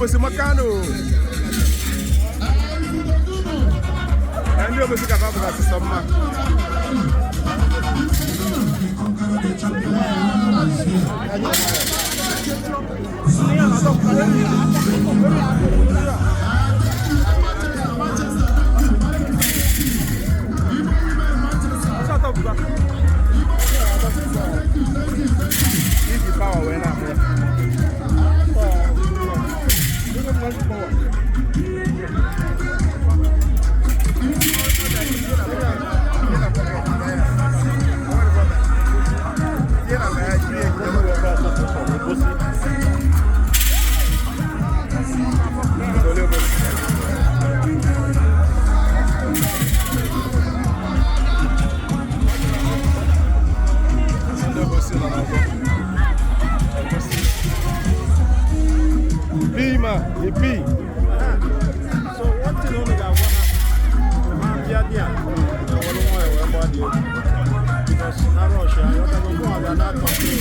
Obosi makanụ. Na ndị Obosi ka fa bụgasị sọ mma. Iji power wee na-akpụ ya. Bima, EP. So one thing unu ga-agwa ha bụ ha bịa dị a were nwayọ wee gbaa dị egwu because ha rush ya, ịghọtago, mụ ga na control.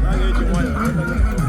Ha ga-eji nwayọ, ịghọtago.